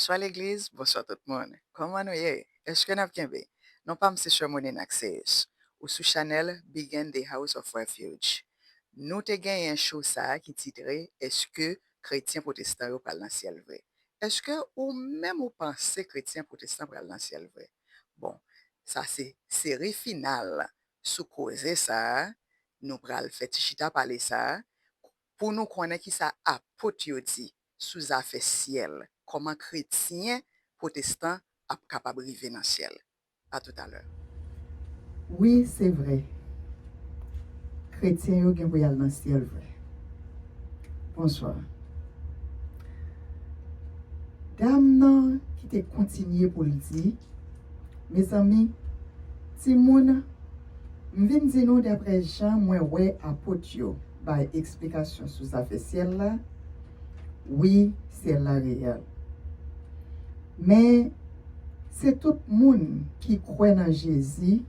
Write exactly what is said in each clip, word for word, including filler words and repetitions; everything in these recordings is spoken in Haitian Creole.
Bonswa legliz, bonswa tout moun. Kòman nou ye? Èske n ap kenbe? Non pa m se Shermonine Axeus. Ou sou chanèl Begin the House of Refuge. Nou te genyen show sa a ki titre Èske kretyen pwotestan yo pral nan syèl vre? Èske ou menm ou panse kretyen pwotestan pral nan syèl vre? Bon, sa se seri final sou koze sa a. Nou pral fè ti chita pale sa a pou nou konnen kisa apot yo di sou zafè syèl, kòman kretyen pwotestan ap kapab rive nan syèl. Atoutalè. Wi, se vre. Kretyen yo gen pou y al nan syèl vre. Bonswa. Dam nan ki te kontinye pou l di, mezanmi, timoun, m vin di nou daprè jan mwen wè apot yo bay eksplikasyon sou zafè syèl la, wi, syèl la reyèl. Men, se tout moun ki kwè nan Jezi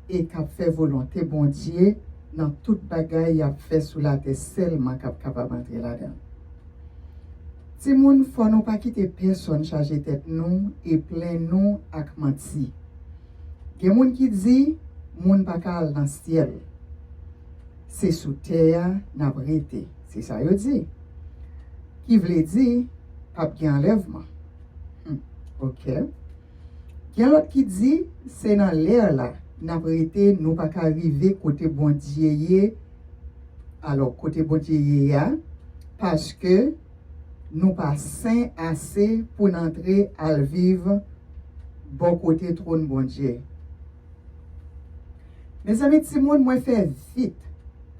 e k ap fè volonte Bondye nan tout bagay y ap fè sou latè sèlman k ap kapab antre ladan l. Timoun, fò nou pa kite pèsonn chaje tèt nou e plen nou ak manti. Gen moun ki di, moun pa ka al nan syèl. Se sou tè a n ap rete. Se sa yo di. Ki vle di, p ap gen anlèvman. Hmm, ok. Gen lòt ki di, se nan lè la n ap rete, nou pa ka rive kote Bondye ye. Alò, kote Bondye ye a, paske nou pa sen ase pou n antre al viv bò kote twòn Bondye. Mezanmi, timoun, mwen fè vit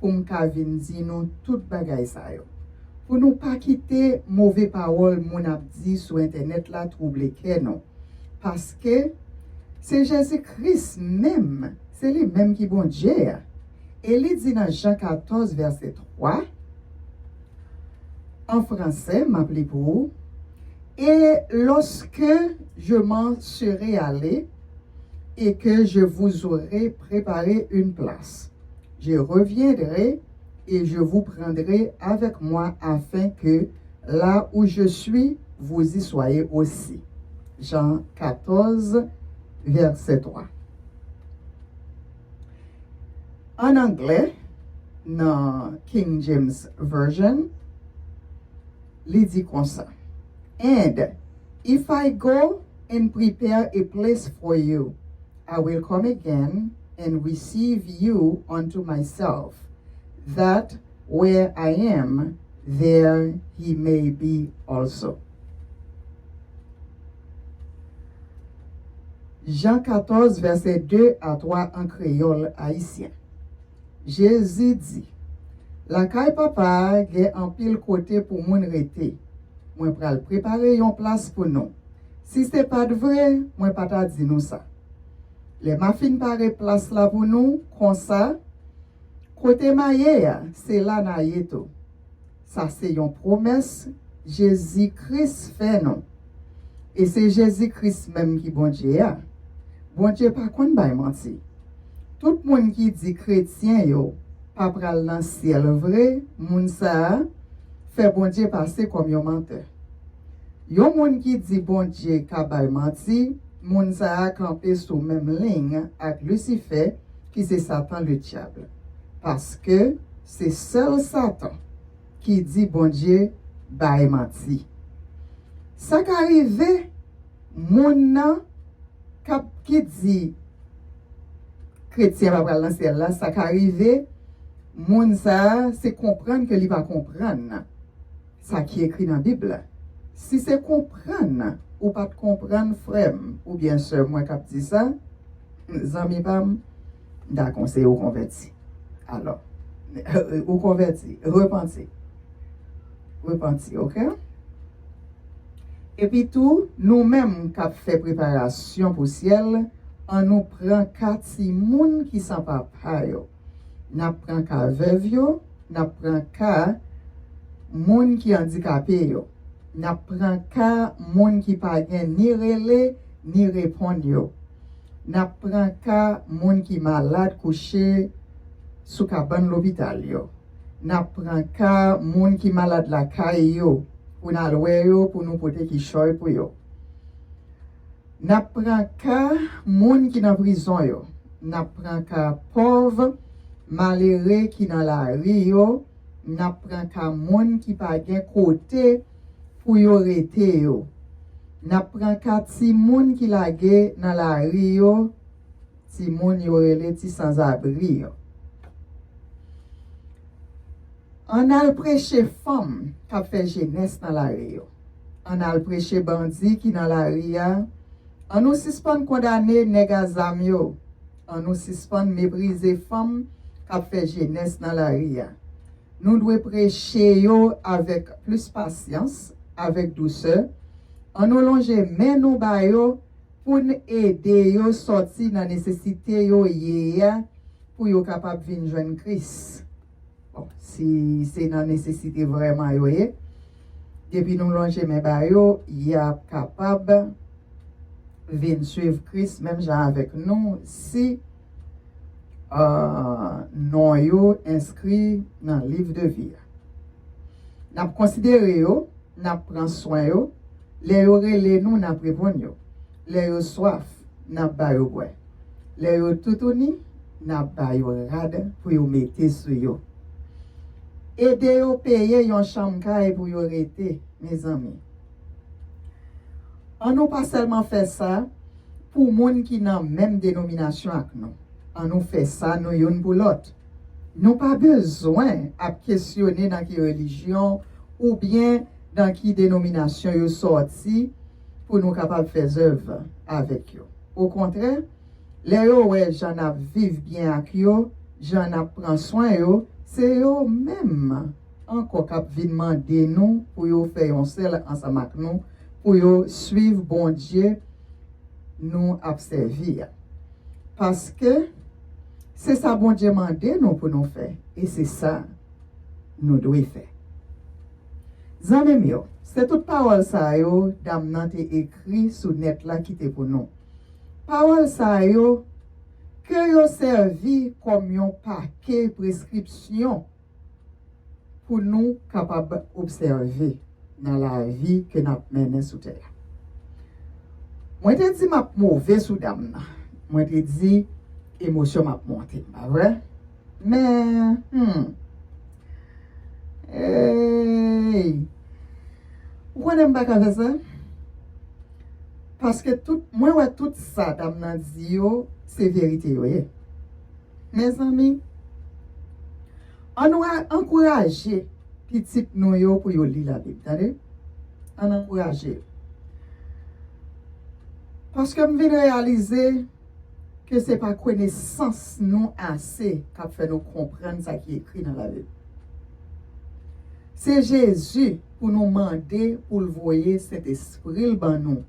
pou m ka vin di nou tout bagay sa yo. Pou nou pa kite move pawòl moun ap di sou entènèt la twouble kè nou. Paske se Jezi Kris menm, se li menm ki Bondye a. E li di nan Jan katòz, vèsè twa, an fransè, m ap li pou ou, Et lorsque je m'en serai allé, et que je vous aurai préparé une place, je reviendrai et je vous prendrai avec moi, afin que là où je suis, vous y soyez aussi. Jan katòz, vèsè twa. An anglè, nan King James Version, li di konsa, And if I go and prepare a place for you, I will come again and receive you unto myself, that where I am, there ye may be also. Jan katòz, vèsè de a twa an kreyòl ayisyen. Jezi di, Lakay Papa a gen anpil kote pou moun rete. Mwen pral prepare yon plas pou nou. Si se pa t vre, mwen pa ta di nou sa. Lè m a fin pare plas la pou nou, konsa, kote m a ye a, se la n a ye tou. Sa se yon pwomès Jezi Kris fè nou. E se Jezi Kris menm ki Bondye a. Bondye pa konn bay manti. Tout moun ki di kretyen yo pa pral nan syèl vre, moun sa a fè Bondye pase kòm yon mantè. Yon moun ki di Bondye ka bay manti, moun sa a kanpe sou menm liy ak Lisifè, ki se Satan Ledyab. Paske se sèl Satan ki di Bondye bay manti. Sa ka rive moun nan k ap, ki di kretyen pa pral nan syèl la, sa ka rive moun sa a se konprann ke li pa konprann sa ki ekri nan Bib la. Si se konprann ou pa t konprann, frè m oubyen sè mwen k ap di sa, zanmi pa m, m ta konseye w konvèti. Alò, ou konvèti, repanti. Repanti, ok? Epi tou, nou menm k ap fè preparasyon pou syèl, ann nou pran ka timoun ki san papa yo. N ap pran ka vèv yo, n ap pran ka moun ki andikape yo. N ap pran ka moun ki pa gen ni rele, ni reponn yo. N ap pran ka moun ki malad kouche sou kabann lopital yo. N ap pran ka moun ki malad lakay yo, pou n al wè yo, pou nou pote kichòy pou yo. N ap pran ka moun ki nan prizon yo. N ap pran ka pòv, malere ki nan lari yo. N ap pran ka moun ki pa gen kote pou yo rete yo. N ap pran ka timoun ki lage nan lari yo, timoun yo rele ti sanzabri yo. Ann al preche fanm k ap fè jenès nan lari yo. Ann al preche bandi ki nan lari a. Ann nou sispann kondane nèg a zam yo. Ann nou sispann meprize fanm k ap fè jenès nan lari a. Nou dwe preche yo avèk plis pasyans, avèk dousè. Ann nou lonje men nou ba yo pou n ede yo sòti nan nesesite yo ye a, pou yo kapab vin jwenn Kris. Bon, si se nan nesesite vrèman yo ye, depi nou lonje men ba yo, y ap kapab vin swiv Kris menm jan avèk nou si, euh, non yo enskri nan liv de vi a. N ap konsidere yo, n ap pran swen yo. Lè yo rele nou, n ap reponn yo. Lè yo swaf, n ap ba yo bwè. Lè yo toutouni, n ap ba yo rad pou yo mete sou yo. Ede yo peye yon chanm kay pou yo rete, mezanmi. Ann nou pa sèlman fè sa pou moun ki nan menm denominasyon ak nou. Ann nou fè sa nou youn pou lòt. Nou pa bezwen ap kesyone nan ki relijyon oubyen nan ki denominasyon yo sòti pou nou kapab fè zèv avèk yo. Okontrè, lè yo wè jan n ap viv byen ak yo, jan n ap pran swen yo, se yo menm ankò k ap vin mande nou pou yo fè yon sèl ansanm ak nou, pou yo swiv Bondye nou ap sèvi a. Paske se sa Bondye mande nou pou nou fè, e se sa nou dwe fè. Zanmi m yo, se tout pawòl sa yo dam nan te ekri sou nèt la kite pou nou. Pawòl sa yo, ke yo sèvi kòm yon pake preskripsyon pou nou kapab obsève nan lavi ke n ap mennen sou tè a. Mwen te di m ap move sou dam nan. Mwen te di emosyon m ap monte, pa vre? Men, hmm. Ey! Ou konnen m pa ka fè sa? Paske tout, mwen wè tout sa dam nan di yo, se verite yo ye. Mezanmi, ann nou a-, ankouraje pitit nou yo pou yo li Labib, tande? Ann ankouraje yo. Paske m vin reyalize ke se pa konesans nou ase k ap fè nou konprann sa ki ekri nan Labib. Se Jezi pou nou mande pou l voye Sentespri l ban nou,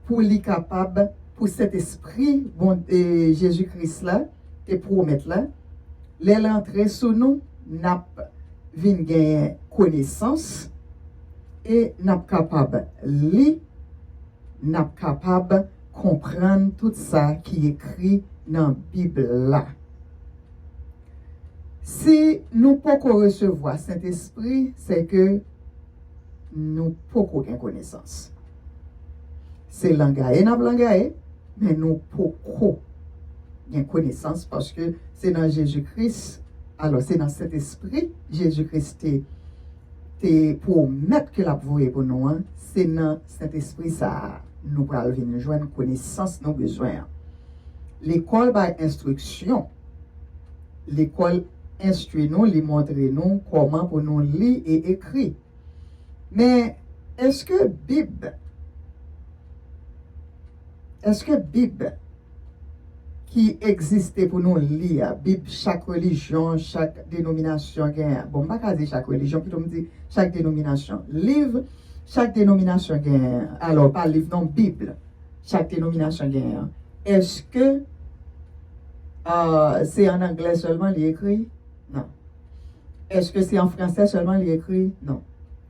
pou li kapab, pou Sentespri, bon, e, Jezi Kris la te pwomèt la, lè l antre sou nou, n ap vin genyen konesans e n ap kapab li, n ap kapab konprann tout sa ki ekri nan Bib la. Si nou poko resevwa Sentespri, se ke nou poko gen konesans. Se langaye n ap langaye, men nou poko gen konesans, paske se nan Jezi Kris, alò, se nan Sentespri Jezi Kris te, te pwomèt ke l ap voye pou nou an, se nan Sentespri sa a nou pral vin jwenn konesans nou bezwen an. Lekòl bay enstriksyon. Lekòl enstwi nou, li montre nou kòman pou nou li e ekri. Men, èske Bib, èske Bib ki egziste pou nou li a, Bib chak relijyon, chak denominasyon gen, bon, m pa ka di chak relijyon, pito m di chak denominasyon. Liv chak denominasyon gen, alò, pa liv non, Bib chak denominasyon gen an, èske, ah, se an anglè sèlman li ekri? Non. Èske se an fransè sèlman li ekri? Non.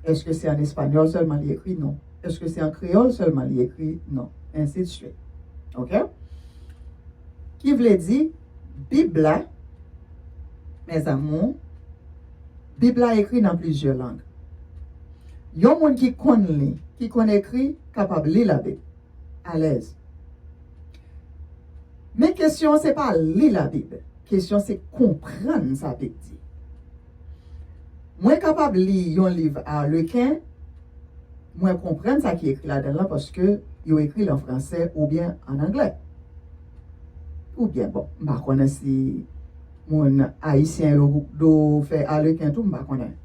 Èske se an espanyòl sèlman li ekri? Non. Èske se an kreyòl sèlman li ekri? Non. Ensi de suite. Oke? Ki vle di, Bib la, mes amours, Bib la ekri nan plizyè lang. Yon moun ki konn li, ki konn ekri, kapab li Labib. Alèz. Men kesyon an se pa li Labib. Kesyon se konprann sa Bib di. Mwen kapab li yon liv Arlequin, mwen konprann sa ki ekri ladan l lan paske yo ekri l an fransè oubyen an anglè. Oubyen, bon, m pa konnen si moun ayisyen yo do fè Arlequin tou, m pa konnen.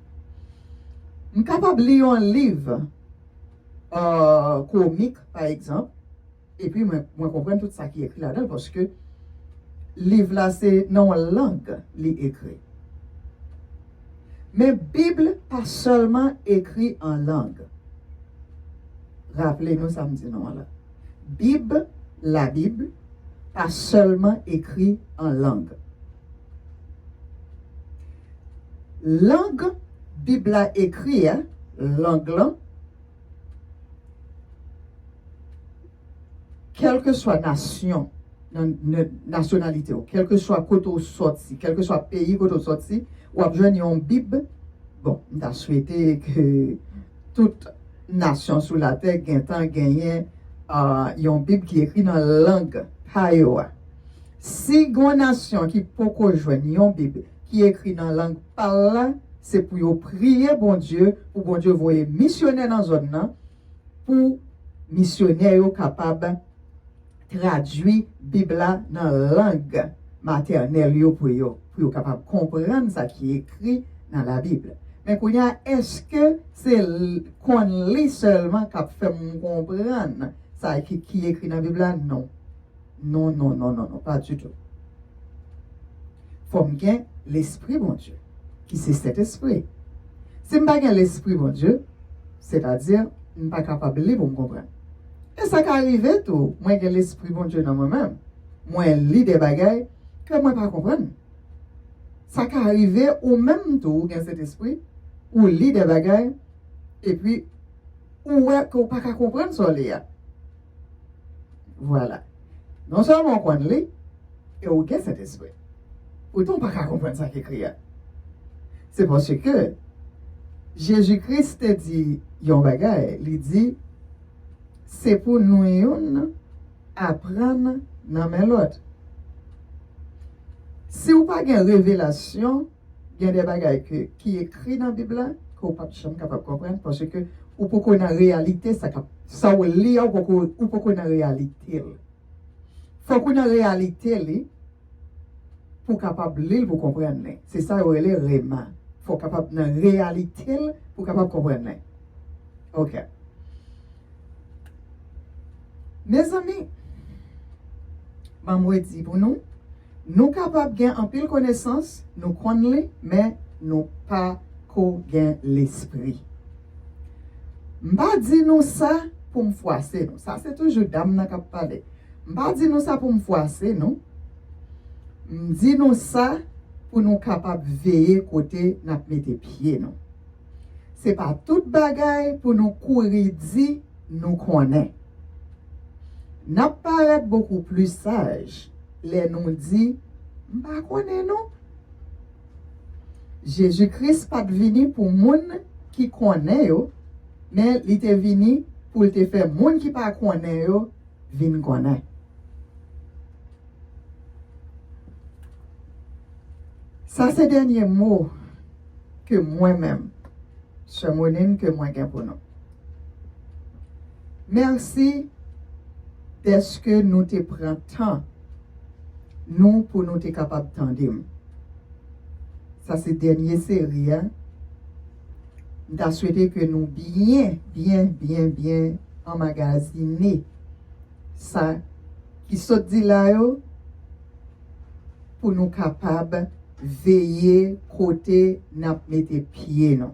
M kapab li yon liv euh, komik, pa egzanp, epi mwen, mwen konprann tout sa ki ekri ladan l, paske liv la se nan yon lang li ekri. Men Bib pa sèlman ekri an lang. Raple nou sa m di nou an la. Bib, Labib, pa sèlman ekri an lang. Lang Bib la ekri a, lang lan, kèlkeswa nasyon, nan, nan nasyonalite w, kèlkeswa kote w sòti, kèlkeswa peyi kote w sòti, w ap jwenn yon Bib. Bon, m ta swete ke tout nasyon sou latè gentan genyen ah, yon Bib ki ekri nan lang pa yo a. Si gen yon nasyon ki poko jwenn yon Bib ki ekri nan lang pa l la, se pou yo priye Bondye, pou Bondye voye misyonè nan zòn nan, pou misyonè yo kapab tradui Bib la nan lang matènèl yo pou yo, pou yo kapab konprann sa ki ekri nan Labib. Men kounye a, èske se l-, konn li sèlman k ap fè m konprann sa ki, ki ekri nan Bib la? Non. Non, non, non, non, non, pa ditou. Fò m gen Lespri Bondye, ki se Sentespri. Si m pa gen Lespri Bondye, sètadi, m pa kapab li pou m konprann. E sa ka rive tou, mwen gen Lespri Bondye nan mwen menm. Mwen li de bagay ke mwen pa konprann. Sa ka rive ou menm tou, ou gen Sentespri, ou li de bagay, epi ou wè ke w pa ka konprann sa w li a. Vwala. Non sèlman w konn li, e w gen Sentespri. Poutan w pa ka konprann sa k ekri a. Se paske Jezi Kris te di yon bagay, li di, se pou nou youn aprann nan men lòt. Si w pa gen revelasyon, gen de bagay ke, ki ekri nan Bib la, ke w p ap janm kapab konprann, paske ou poko nan reyalite sa k ap, sa w li a, ou poko, ou poko nan reyalite l. Fòk ou nan reyalite li pou w kapab li l, pou w konprann li. Se sa yo rele rema. Fòk w kapab nan reyalite l pou w kapab konprann li. Ok. Mezanmi, ban m redi pou nou, nou kapab gen anpil konesans, nou konn li, men nou pa ko gen Lespri. M pa di nou sa pou m fwase nou. Sa se toujou dam nan k ap pale. M pa di nou sa pou m fwase nou. M di nou sa pou nou kapab veye kote n ap mete pye nou. Se pa tout bagay pou nou kouri di nou konnen. N ap parèt bokou pli saj lè nou di, "M pa konnen non." Jezi Kris pa t vini pou moun ki konnen yo, men li te vini pou l te fè moun ki pa konnen yo vin konnen. Sa se dènye mo ke mwen menm, Sè Monine, ke mwen gen pou nou. Mèsi dèske nou te pran tan nou pou nou te kapab tande m. Sa se dènye seri a. M ta swete ke nou byen, byen, byen, byen anmagazine sa ki sot di la yo pou nou kapab veye kote n ap mete pye nou.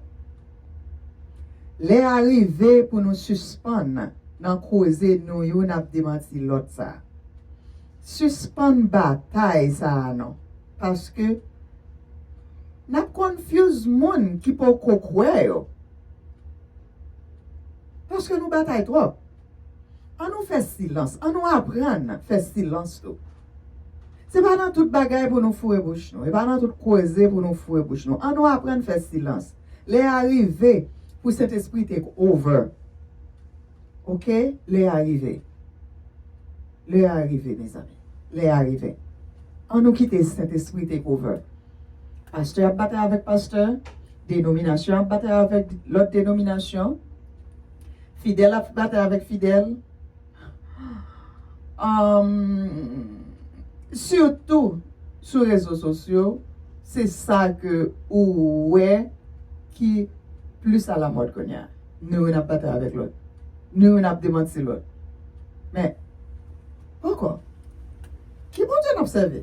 Lè a rive pou nou sispann nan koze nou youn ap demanti lòt sa. Sispann batay sa a non, paske n ap confuse moun ki poko kwè yo. Paske nou batay twòp. An nou fè silans, an nou aprann fè silans tou. Se pa nan tout bagay pou nou foure bouch nou, e pa nan tout koze pou nou foure bouch nou. An nou aprann fè silans. Lè a rive pou Sentespri take over. Ok? Lè a rive. Lè a rive, mezanmi. Lè a rive. Ann nou kite Sentespri take over. Pastè ap batay avèk pastè, denominasyon ap batay avèk lòt denominasyon, fidèl ap batay avèk fidèl. Anm, sitou sou rezo sosyo, se sa ke ou wè ki plis alamòd kounye a. Nou youn ap batay avèk lòt. Nou youn ap demanti lòt. Men, poko. Ki Bondye n ap sèvi?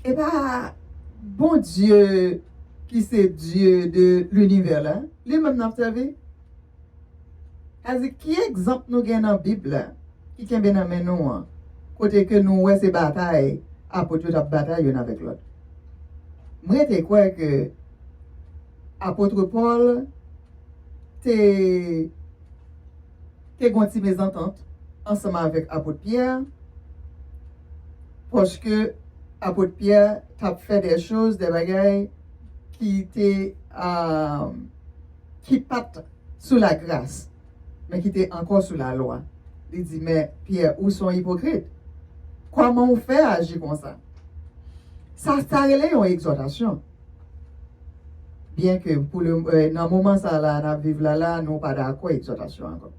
E pa Bondye ki se Dye de linivè la, li menm n ap sèvi? Sa di, ki egzanp nou gen nan Bib la ki kenbe nan men nou an, kote ke nou wè se batay apot yo t ap batay youn avèk lòt? Mwen te kwè ke apot Pòl te, te gen yon ti mezantant ansanm avèk apot Pyè, paske apot Pyè t ap fè de choz, de bagay ki te, ah, ki pa t sou lagras, men ki te ankò sou lalwa. Li di, men Pyè, ou se yon ipokrit. Kòman ou fè aji konsa? Sa, sa rele yon egzòtasyon. Byen ke pou le, eh, nan moman sa la n ap viv la la, nou pa dakò egzòtasyon ankò.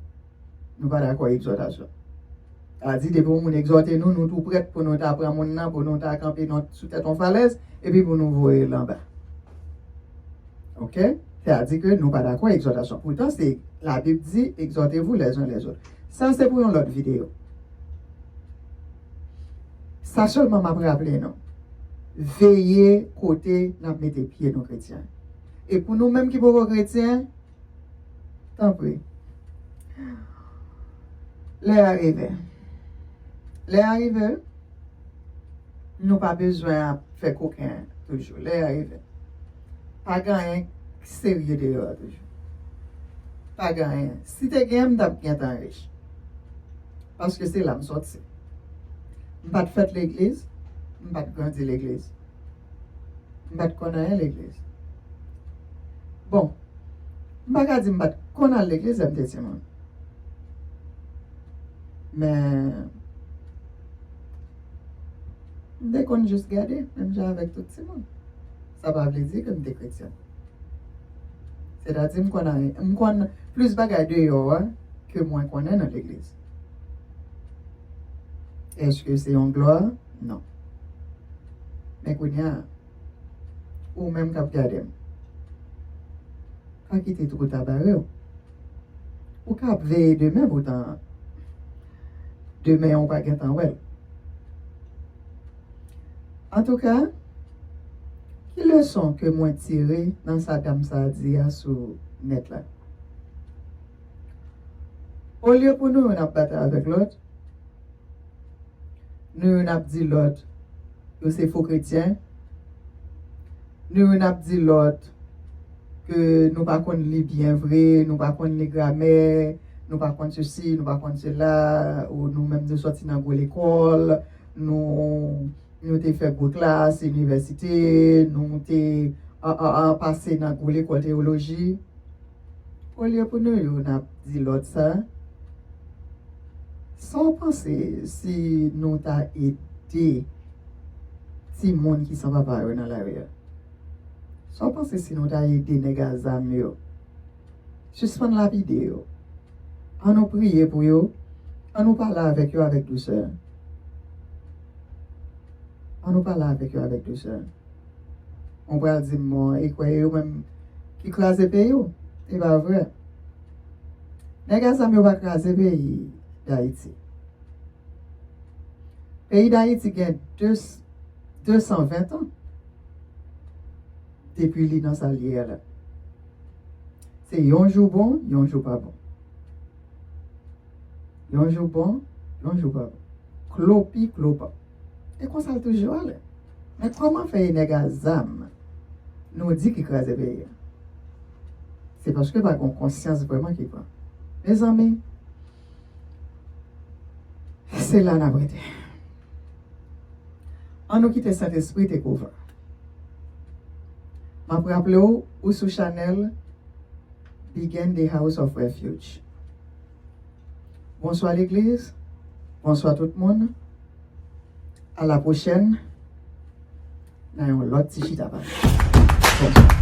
Nou pa dakò egzòtasyon. Sa di, depi yon moun egzòte nou, nou tou prèt pou nou ta pran moun nan, pou nou ta kanpe nan, sou tèt yon falèz, epi pou nou voye l anba. Oke? Sa di ke nou pa dakò egzòtasyon. Poutan, se Labib di, exhortez-vous les uns les autres. Sa, se pou yon lòt videyo. Sa sèlman m ap raple nou. Veye kote n ap mete pye nou, kretyen. E pou nou menm ki poko kretyen, tanpri. Lè a rive. Lè a rive. Nou pa bezwen ap fè koken toujou. Lè a rive. Pa gen anyen serye deyò a toujou. Pa gen anyen. Si te gen, m t ap gentan rich. Paske se la m sòti. M pa t fèt legliz, m pa t grandi legliz. M pa t konn anyen legliz. Bon, m pa ka di m pa t konn al legliz lè m te timoun. Men, m te konn jis gade, menm jan avèk tout timoun. Sa pa vle di ke m te kretyen. Sètadi, m konn anyen, m konn plis bagay deyò a ke mwen konnen nan legliz. Èske se yon glwa? Non. Men kounye a, ou menm k ap gade m, pa kite twou ta bare w. Ou ka ap veye demen, poutan demen an ou pa gentan wè l. Antouka, ki leson ke mwen tire nan sa dam sa a di a sou nèt la? Olye pou nou youn ap batay avèk lòt, nou youn ap di lòt yo se fo kretyen, nou youn ap di lòt ke nou pa konn li byen vre, nou pa konn li gramè, nou pa konn sesi, nou pa konn sela, ou nou menm nou sòti nan gwo lekòl, nou, nou te fè gwo klas inivèsite, nou te, a, a, a, pase nan gwo lekòl teyoloji. Olye pou nou youn ap di lòt sa, sa w panse si nou ta ede timoun ki san papa yo nan lari a? Sa w panse si nou ta ede nèg a zam yo? Sispann lapide yo. An nou priye pou yo. An nou pale avèk yo avèk dousè. An nou pale avèk yo avèk dousè. Ou pral di m, bon, e kwè yo menm ki kraze peyi w? E pa vre. Nèg a zam yo pa kraze peyi Dayiti. Peyi Dayiti gen de, de san ven an depi li nan sa l ye a la. Se yon jou bon, yon jou pa bon. Yon jou bon, yon jou pa bon. Klopi, klopan. E konsa l toujou ale. Men kòman fè e nèg a zam nou di ki kraze peyi a? Se paske pa gen konsyans vrèman ki pran. Mezanmi, se la n ap rete. An nou kite Sentespri take over. M ap raple w, ou sou chanèl Begin the House of Refuge. Bonswa legliz. Bonswa tout moun. A la pwochèn. Nan yon lòt ti chita pale. Bonswa.